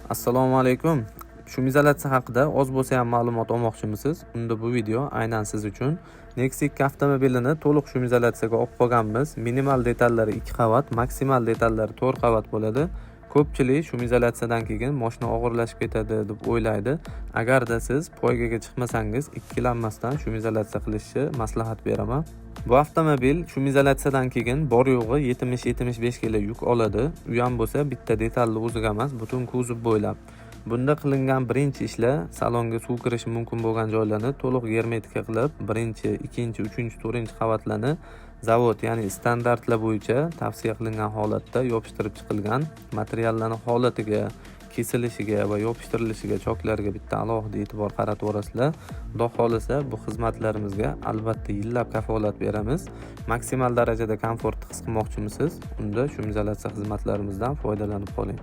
Assalomu alaykum. Shumizolyatsiya haqida oz bo'lsa ham ma'lumot olmoqchimisiz? Unda bu video aynan siz uchun. Nexia 2 avtomobilini to'liq shumizolyatsiyaga olib qolganmiz. Minimal detallari 2 qavat, maksimal detallari 4 qavat bo'ladi. Ko'pchilik shumizolyatsiyadan keyin moshina og'irlashib ketadi deb o'ylaydi. Agarda siz poygaga chiqmasangiz, ikkilanmasdan shumizolyatsiya qilishni maslahat beraman. Bu avtomobil shumizolyatsiyadan keyin bor yo'g'i 70-75 kilo yuk oladi. U ham bo'lsa bitta detalni o'ziga emas, butun kuzov bo'ylab. Bunda qilingan birinchi ishlar salonga suv kirishi mumkin bo'lgan joylarni to'liq germetika qilib, birinchi, ikkinchi, uchinchi, to'rtinchi qavatlarni zavod, ya'ni standartlar bo'yicha tavsiya qilingan holatda yopishtirib chiqilgan. Materiallarni holatiga, kesilishiga va yopishtirilishiga, choklarga bitta alohida e'tibor qaratib borasizlar. Xudo xohlasa, bu xizmatlarimizga albatta yillab kafolat beramiz. Maksimal darajada komfortni his qilmoqchimisiz? Unda shumizolyatsiya xizmatlarimizdan foydalanib qoling.